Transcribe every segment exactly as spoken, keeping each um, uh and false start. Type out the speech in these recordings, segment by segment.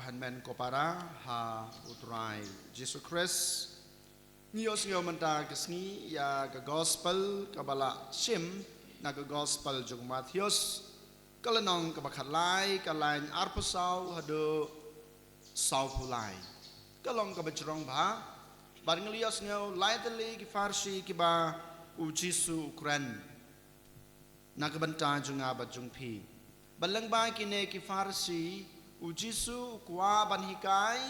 Hynmen ko para ha U Trai Jisu Khrist. Ngi ïohsngew mynta ka sngi ïa ka gospel kaba la shim na ka gospel jong u Mathaios, ka lynnong kaba khatlai, ka lain arphew saw haduh sawphew lai. Ka long kaba jrong bha. Bad ngi la ïohsngew lai tylli ki Pharisi kiba u Jisu u kren na ka bynta jong nga bad jong phi. Bad lyngba kine ki Pharisi, u Jisu u kwah ban hikai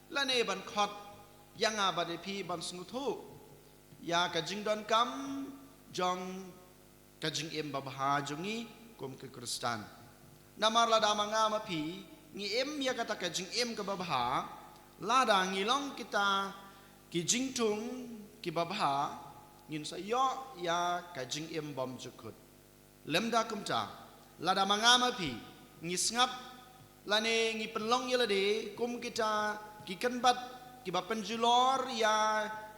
lane ban khot ïa nga bad ïa phi ban sngewthuh ïa ka jingdonkam jong ka jingim babha jong ngi kum ki Khristan. Namar lada ma nga ma phi ngi im ïa kata ka jingim kaba bha, lada ngi long kita ki jingthung kiba bha, ngin sa ïoh ïa ka jingim bymjukut. Lymda kumta, lada ma nga ma phi ngi sngap lane ngi pynlong ïa lade kum kita ki kynbat kiba pynjulor ïa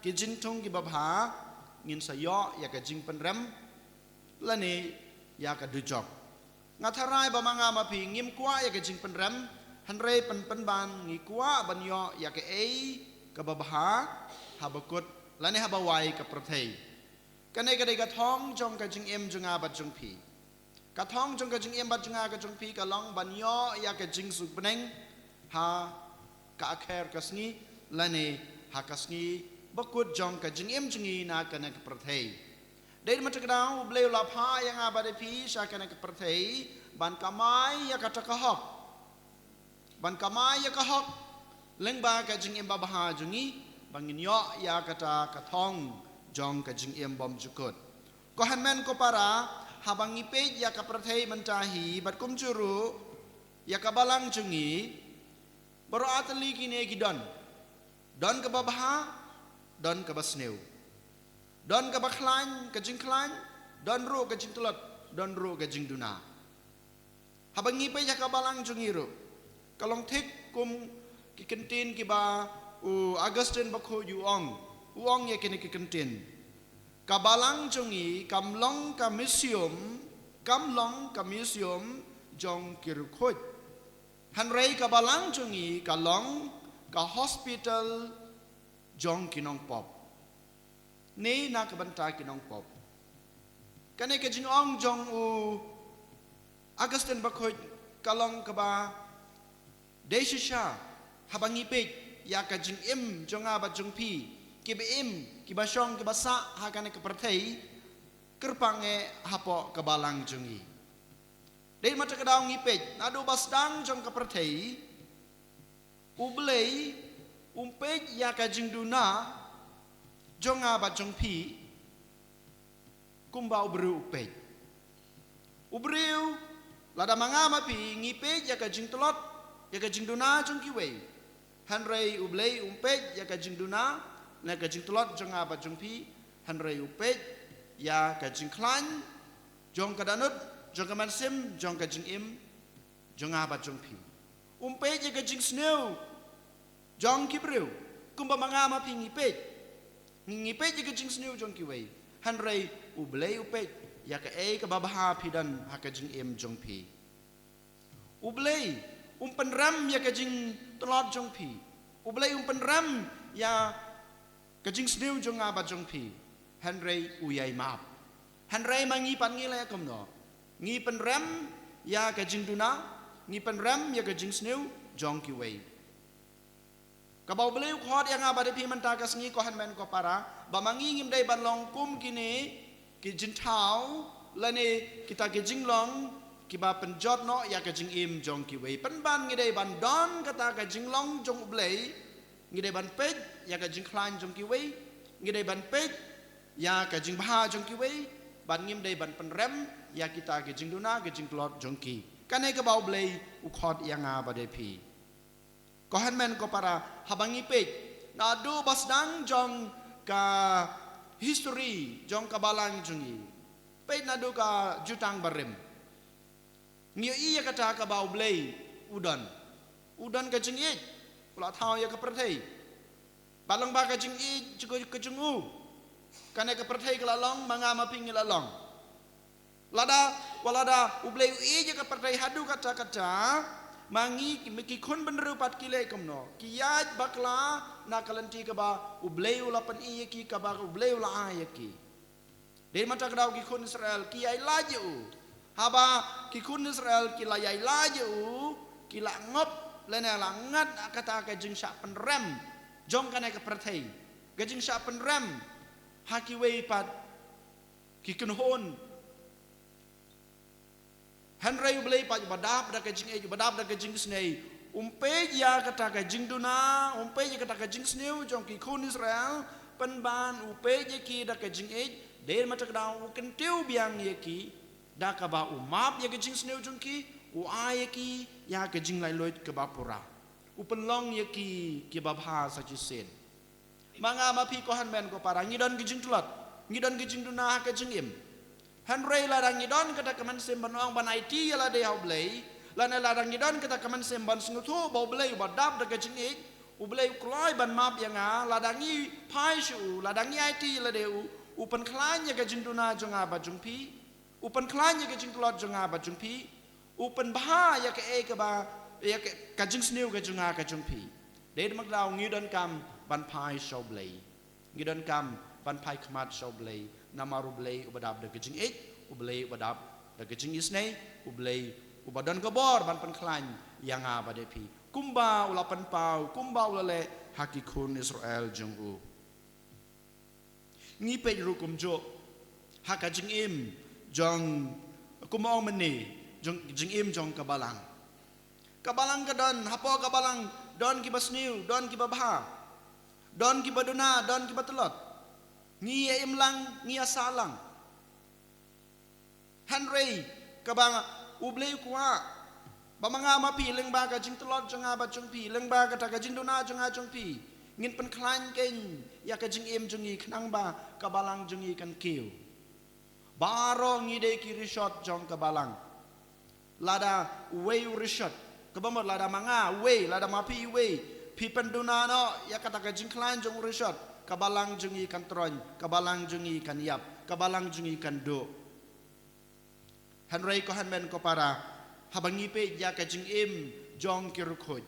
ki jingthung kiba bha, ngin sa ïoh ïa ka jingpynrem lane ïa ka dujok. Nga tharai ba ma nga ma phi ngim kwah ïa ka jingpynrem, hynrei pynban ngi kwah ban ïoh ïa kaei kaba bha haba kut lane haba wai ka pyrthei. Kane ka dei ka thong jong ka jingim jong nga bad jong phi. Ka thong jong ka jingim bad jong nga ka jong phi ka long ban ïoh ïa ka jingsuk bneng ha ka akher ka sngi lane ha ka sngi bakut jong ka jingim jong ngi na kane ka pyrthei. Dei ma ta ka daw U Blei u la phah ïa nga bad ïa phi sha kane ka pyrthei ban kamai ïa kata ka hok. Ban kamai ïa ka hok lyngba ka jingim babha jong ngi, ba ngin ïoh ïa kata ka thong jong ka jingim bymjukut. Ko hynmen ko para, haba ngi peit ïa ka pyrthei mynta hi bad kumjuh ruh ïa ka balang jong ngi, baroh ar tylli kine ki don. Don kaba bha, don kaba sniew. Don kaba khlaiñ, ka jingkhlaiñ, don ruh ka jingtlot, don ruh ka jingduna. Haba ngi peit ïa ka balang jong ngi ruh, ka long thik kum ki kyntien kiba u Augustine Bakhuid u ong, u ong ïa kine ki kyntien. Ka balang jong ngi kam long ka museum, kam long ka museum jong ki riewkhuid. Hynrei ka balang jong ngi ka long ka hospital jong ki nongpop. Ne na ka bynta ki nongpop. Kane ka jingong jong u Augustine Bakhuid ka long kaba dei shisha haba ngi peit ïa ka jingim jong nga bad jong phi, kiba im, kiba shong, kiba sah ha kane ka pyrthei, kyrpang eh hapoh ka balang jong ngi. Dei ma ta ka daw ngi peit, naduh ba sdang jong ka pyrthei, U Blei um peit ïa ka jingduna jong nga bad jong phi kumba u briew u peit. U briew, lada ma nga ma phi ngi peit ïa ka jingtlot, ïa ka jingduna jong kiwei. Hynrei U Blei um peit ïa ka jingduna ne ka jingtlot jong nga bad jong phi, hynrei u peit ïa ka jingkhlaiñ jong ka dohnud, jong ka mynsiem, jong ka jingim jong nga bad jong phi. Um peit ïa ka jingsniew jong ki briew kumba ma nga ma phi ngi peit. Ngi, ngi peit ïa ka jingsniew jong kiwei. Hynrei U Blei u peit ïa kaei kaba bha phi don ha ka jingim jong phi. U Blei um pynrem ïa ka jingtlot jong phi. U Blei um pynrem ïa ka jingsniew jong nga bad jong phi. Hynrei u ïai map. Hynrei ma ngi pat ngi leh kumno? Ngi pynrem ïa ka jingduna, ngi pynrem ïa ka jingsniew jong kiwei. Kaba U Blei u khot ïa nga bad ïa phi mynta ka sngi, ko hynmen ko para, ba ma ngi ngim dei ban long kum kine ki jingthaw lane kita ki jinglong kiba pynjot noh ïa ka jingim jong kiwei. Pynban ngi dei ban don kata ka jinglong jong U Blei, ngi dei ban peit ïa ka jingkhlaiñ jong kiwei, ngi dei ban peit ïa ka jingbha jong kiwei, bad ngim dei ban pynrem ïa kita ki jingduna, ki jingtlot jong ki. Kane kaba U Blei u khot ïa nga bad ïa phi. Ko hynmen ko para, haba ngi peit naduh ba sdang jong ka history jong ka balang jong ngi, peit naduh ka jutang barim, ngi ïohi ïa kata kaba U Blei u don. U don ka jingïeit, u la thaw ïa ka pyrthei. Bad lyngba ka jingïeit ka jong u, kane ka pyrthei ka la long, ma nga ma phi ngi la long. Lada, wat lada U Blei u ïeit ïa ka pyrthei haduh katta katta, Ma ngi ki, ki khun bynriew pat ki leh kumno? Ki ïaid bakla na ka lynti kaba U Blei u la pyni ïa ki, kaba U Blei u la ai ïa ki. Dei mynta ka daw ki khun Israel ki ïai lait ïa u. Haba ki khun Israel ki la ïai lait ïa u, ki la ngop lane la ngat kata ka jingshah pynrem jong kane ka pyrthei, ka jingshah pynrem ha kiwei pat ki kynhun. Hynrei U Blei pat uba dap da ka jingïeit, uba dap da ka jingisnei, um peit ïa kata ka jingduna, um peit ïa kata ka jingsniew jong ki khun Israel, pynban u peit ïa ki da ka jingïeit. Dei mynta ka daw u kyntiew biang ïa ki da kaba u map ïa ka jingsniew jong ki, u ai ïa ki ïa ka jinglaitluid kaba pura, u pynlong ïa ki kiba bha sa shisien. Ma nga ma phi ko hynmen ko para, ngi don ki jingtlot, ngi don ki jingduna ha ka jingim. Hynrei lada ngi don kata ka mynsiem ban ong ban aiti ïa lade ha U Blei, lane lada ngi don kata ka mynsiem ban sngewthuh ba U Blei uba dap da ka jingïeit, U Blei u kloi ban map ïa nga, lada ngi phai sha u, lada ngi aiti ïa lade u, u pynkhlaiñ ïa ka jingduna jong nga bad jong phi, u pynkhlaiñ ïa ka jingtlot jong nga bad jong phi, u pynbha ïa kaei kaba, ïa ka, ka jingsniew ka jong nga ka jong phi. Dei da mak daw ngi donkam ban phai sha U Blei. Ngi donkam ban phai khmat sha U Blei, namar U Blei uba dap da ka jingïeit, U Blei uba dap da ka jingisnei, U Blei uba don ka bor ban pynkhlaiñ ïa nga bad ïa phi, kumba u la pynpaw, kumba u la leh ha ki khun Israel jong u. Ngi peit ruh kumjuh ha ka jingim jong, kumba ong mynne, jong, jingim jong ka balang. Ka balang ka don, hapoh ka balang don kiba sniew, don kiba bha, don kiba duna, don kiba tlot. Ngi ïa im lang, ngi ïa sah lang. Hynrei kaba U Blei u kwah ba ma nga ma phi, lyngba ka jingtlot jong nga bad jong phi, lyngba kata ka jingduna jong nga jong phi, ngin pynkhlaiñ keiñ ïa ka jingim jong ngi khnang ba ka balang jong ngi kan kiew. Baroh ngi dei ki rishot jong ka balang. Lada uwei u rishot, kaba mut lada ma nga uwei, lada ma phi uwei, phi pynduna noh ïa kata ka jingkhlaiñ jong u rishot, ka balang jong ngi kan troiñ, ka balang jong ngi kan ïap, ka balang jong ngi kan duh. Hynrei ko hynmen ko para, haba ngi peit ïa ka jingim jong ki riewkhuid,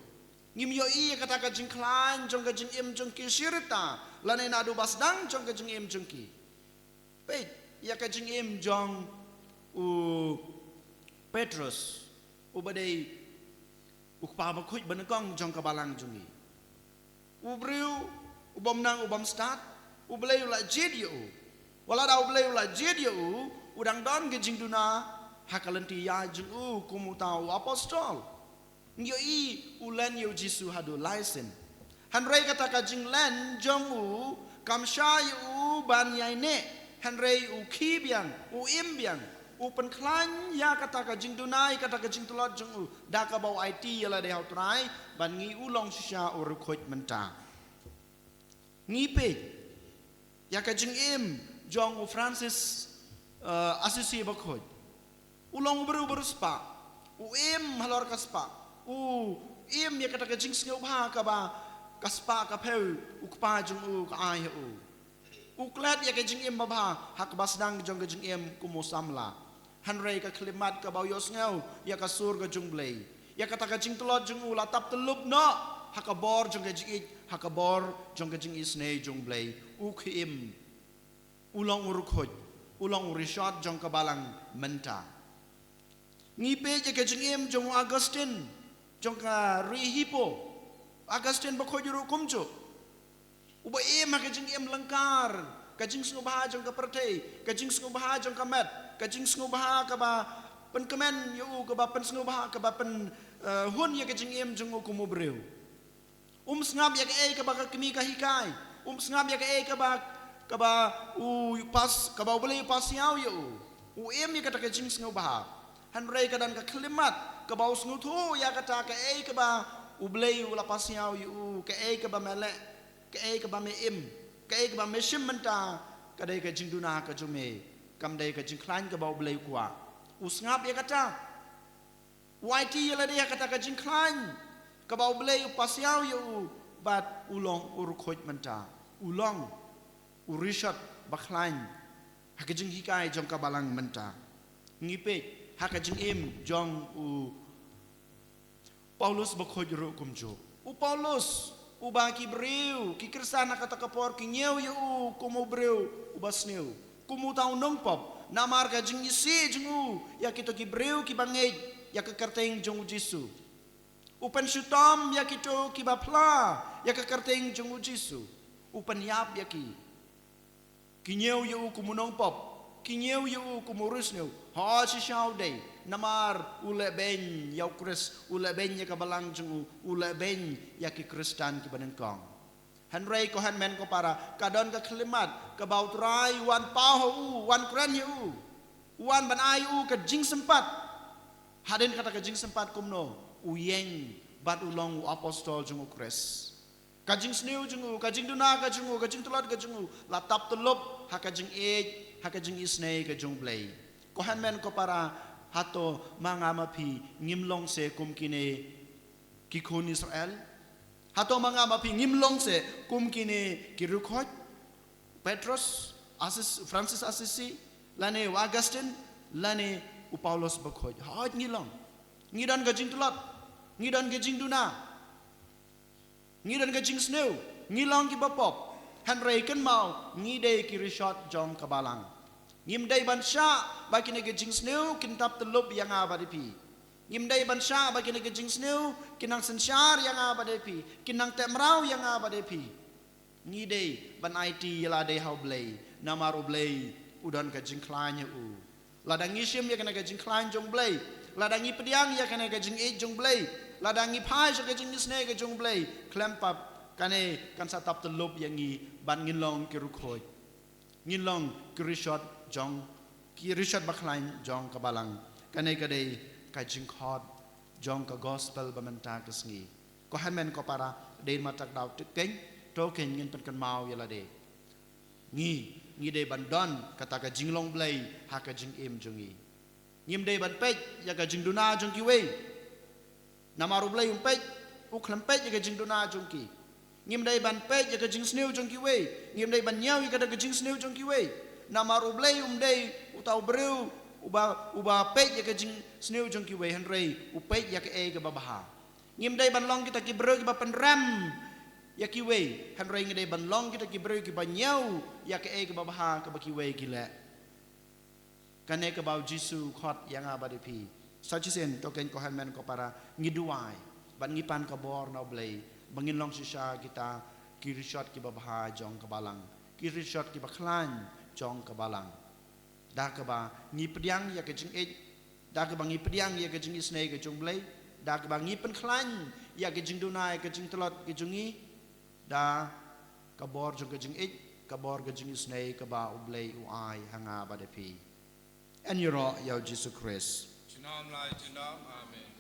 ngim ïohi ïa kata ka jingkhlaiñ jong ka jingim jong ki shi rta, lane naduh ba sdang jong ka jingim jong ki. Peit ïa ka jingim jong u Petrus, uba dei u kpa bakhuid banyngkong jong ka balang jong ngi. U briew u bym nang u bym stad, U Blei u la jied ïa u. Wat la da U Blei u la jied ïa u, u dang don ka jingduna ha ka lynti ïaid jong u kum uta u apostol. Ngi ïohi u len ïa u Jisu haduh lai sien. Hynrei kata ka jinglen jong u kam shah ïa u ban ïaineh, hynrei u khie biang, u im biang, u pynkhlaiñ ïa kata ka jingduna, ïa kata ka jingtlot jong u da kaba u aiti ïa lade ha u Trai, ban ngi u long shisha u riewkhuid mynta. Ngi peit ïa ka jingim jong u Francis, eh, Assisi bakhuid. U long u briew ba riewspah, u im halor ka spah, u im ïa kata ka jingsngewbha kaba ka spah ka phew u kpa jong u ka ai ha u. U klet ïa ka jingim babha ha kaba sdang jong ka jingim kum u samla. Hynrei ka khyllipmat kaba u ïohsngew ïa ka sur ka jong U Blei, ïa kata ka jingtlot jong u la tap tyllup noh ha ka bor jong ka jingïeit, ha ka bor jong ka jingisnei jong U Blei. U khie im, u long u riewkhuid, u long u rishot jong ka balang mynta. Ngi peit ïa ka jingim jong u Augustine jong ka ri Hippo. Augustine bakhuid ruh kumjuh, uba im ha ka jingim lyngkar ka jingsngewbha jong ka pyrthei, ka jingsngewbha jong ka met, ka jingsngewbha kaba pynkmen ïa u, kaba pynsngewbha, kaba pyn, eh, hun ïa ka jingim jong u kum u briew. Um sngap ïa kaei kaba ka kmie ka hikai, um sngap ïa kaei kaba, kaba u pas, kaba U Blei u pasiaw ïa u. U im ïa kata ka jingsngewbha. Hynrei ka don ka khyllipmat kaba u sngewthuh ïa kata kaei kaba U Blei u la pasiaw ïa u, kaei kaba me leh, kaei kaba me im, kaei kaba me shim mynta, ka dei ka jingduna ka jong me, kam dei ka jingkhlaiñ kaba U Blei u kwah. U sngap ïa kata. U aiti ïa lade ha kata ka jingkhlaiñ kaba U Blei u pasiaw ïa u, bad u long u riewkhuid mynta. U long u rishot ba khlaiñ ha ka jinghikai jong ka balang mynta. Ngi peit ha ka jingim jong u, Paulus bakhuid ruh kumjuh. U Paulus, uba ki briew, ki Khristan ha kata ka por, ki ñiew ïa u kum u briew uba sniew, kum uta u nongpop, namar ka jingisih jong u ïa kito ki briew kiba ngeit ïa ka kyrteng jong u Jisu. U pynshitom ïa kito kiba phla ïa ka kyrteng jong u Jisu. U pynïap ïa ki. Ki ñiew ïa u kum u nongpop, ki ñiew ïa u kum u riewsniew. Hooid, shisha u dei, namar u lehbeiñ ïa u Khrist, u lehbeiñ ïa ka balang jong u, u lehbeiñ ïa ki Khristan kiba nyngkong. Hynrei ko hynmen ko para, ka don ka khyllipmat kaba U Trai u wan paw ha u, u wan kren ïa u, u wan ban ai ïa u ka jingsympat. Hadien kata ka jingsympat kumno, u ïeng bad u long u apostol jong u Khrist. Ka jingsniew jong u, ka jingduna ka jong u, ka jingtlot ka jong u, la tap tyllup ha ka jingïeit, ha ka jingisynei ka jong U Blei. Ko hynmen ko para, hato ma nga ma phi ngim long se kum kine ki khun Israel? Hato ma nga ma phi ngim long se kum kine ki riewkhuid? Petrus, Assis-, Francis Assisi, lane u Augustine, lane u Paulus bakhuid. Hooid, ngi long. Ngi don ka jingtlot, ngi don ka jingduna, ngi don ka jingsniew, ngi long kiba pop. Hynrei kynmaw, ngi dei ki riewshot jong ka balang. Ngim dei ban shah ba kine ki jingsniew kin tap tyllup ïa nga bad ïa phi. Ngim dei ban shah ba kine ki jingsniew kin nang synshar ïa nga bad ïa phi, kin nang teh mraw ïa nga bad ïa phi. Ngi dei ban aiti ïa lade ha U Blei, namar U Blei u don ka jingkhlaiñ ha u. Lada ngi shim ïa kane ka jingkhlaiñ jong U Blei, lada ngi pdiang ïa kane ka jingïeit jong U Blei, lada ngi phai sha ka jingisynei ka jong U Blei, khlem pap kane kan sa tap tyllup ïa ngi ban ngin long ki riewkhuid. Ngin long ki riewshot jong, ki riewshot bakhlaiñ jong ka balang. Kane ka dei ka jingkhot jong ka gospel ba mynta ka sngi. Ko hynmen ko para, dei ma tak daw tip keiñ, to keiñ ngin pynkynmaw ïa lade. Ngi, ngi dei ban don kata ka jinglong Blei ha ka jingim jong ngi. Ngim dei ban peit ïa ka jingduna jong kiwei. Namar U Blei um peit, u khlem peit ïa ka jingduna jong ki. Ngim dei ban peit ïa ka jingsniew jong kiwei. Ngim dei ban ñiew ïa kata ka jingsniew jong kiwei. Namar U Blei um dei uta u briew uba, uba peit ïa ka jingsniew jong kiwei, hynrei u peit ïa kaei kaba bha. Ngim dei ban long kita ki briew kiba pynrem ïa kiwei, hynrei ngi dei ban long kita ki briew kiba ñiew ïa kaei kaba bha kaba kiwei ki leh. Kane kaba U Jisu u khot ïa nga bad ïa phi. Sa shisien to keiñ ko hynmen ko para, ngi duwai ban ngi pan ka bor na U Blei ba ngin long shisha kita ki riewshot kiba bha jong ka balang, ki riewshot kiba khlaiñ jong ka balang. Da kaba ngi pdiang ïa ka jingïeit, da kaba ngi pdiang ïa ka jingisynei ka jong U Blei, da kaba ngi pynkhlaiñ ïa ka jingduna ïa ka jingtlot ka jong ngi da ka bor jong ka jingïeit, ka bor ka jingisynei kaba U Blei u ai ha nga bad ïa phi. Yn ïaroh ïa U Jisu Khrist. Junom la junom, amen.